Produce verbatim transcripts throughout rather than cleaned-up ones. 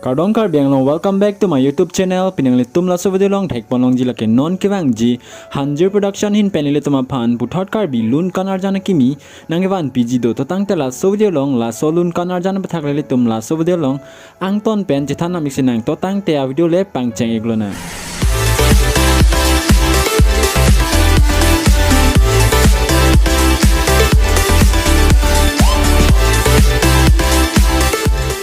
Kardom Karbi Anglong, welcome back to my YouTube channel. Pini nanglitum laso video along thekponlongji lake non kevangji Hanjir Production ahin pen ilitum aphan puthot Karbi lun kan arjan akimi nangkevan piji do. To tangte laso video along laso lun kan arjan aputhak le ilitum laso video along angton pen chethan namik sinang. To tangte a video le pangcheng-ik lonang.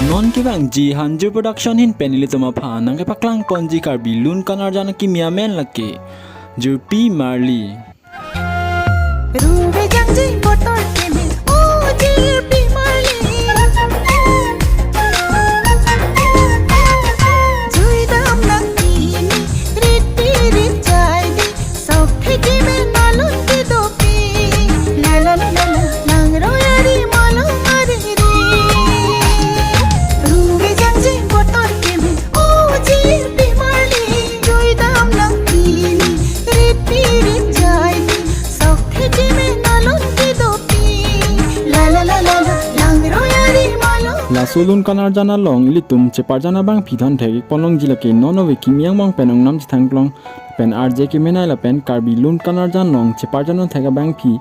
Non kevangji Hanjir Production ahin pen ilitum aphan nangkepaklang ponji Karbi lun kan arjan akimi amen lake Jirpi Marli. Ruve jangji botol keme, o Jirpi Marli. Jui dam nang kini, rit pi rit jai di, sok thek keme nalun kedopi. La la la la la, langroi ari malom ari ri. Ruve jangji botol keme, o Jirpi Marli. Jui dam nang kini, rit pi rit jai di, sok thek keme nalun kedopi. La la la la la, langroi ari malom. Laso lun kan arjan along ilitum cheparjan abangpi than thek-ik ponlongji lake non ove kimi angbong pen ongnam chethang klong pen R J kemenei lapen Karbi lun kan arjan along cheparjan thek abangpi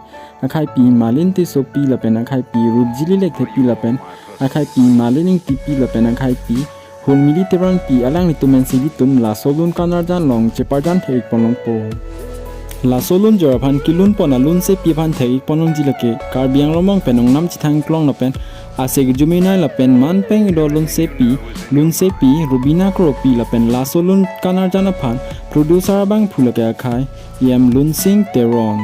akhaipi Malin Tissopi lapen akhaipi Rupjili Lekthepi lapen akhaipi Malin Ingtipi lapen akhaipi Hulmili Terangpi alanglitum pensi ilitum laso lun kan arjan along cheparjan thek-ik ponlongpo. Laso lun jor aphan kelun pon alunsepi aphan thek-ik ponlongji lake Karbi Anglong angbong pen ongnam chethang klong lapen ase kejumenei lapen man peng ido lunsepi, lunsepi Rubina Kropi lapen laso lun kan arjan aphan producer abangphu lake akhai E M Lunsing Teron.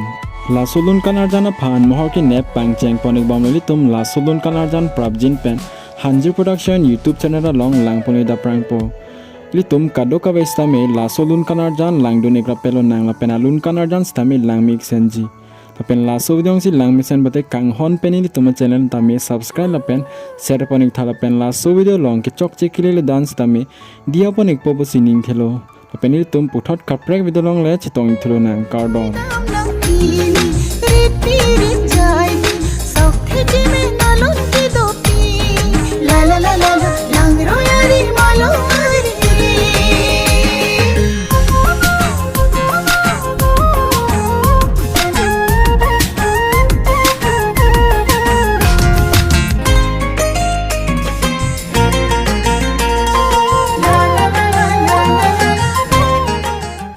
Laso lun kan arjan aphan mohor kenep pangcheng pon-ik bom le ilitum laso lun kan arjan prapjin pen Hanjir Production YouTube channel along langpon-ik daprangpo. Ilitum kadokave sitame laso lun kan arjan langdun-ik rap lonang lapen alun kan arjan sitame langme-ik senji. Lapen laso video si langmesen bate kanghon pen ilitum channel tame subscribe lapen share pon-ik tha lapen laso video along kechokche kelele dan sitame diya pon-ikpo pusi ning thelo. Lapen ilitum puthot kaprek video along le chetong-ik thu lonang, kardom. Rit pi rit jai di, sok thek keme nalun kedopi. La la la la la, langroi ari malom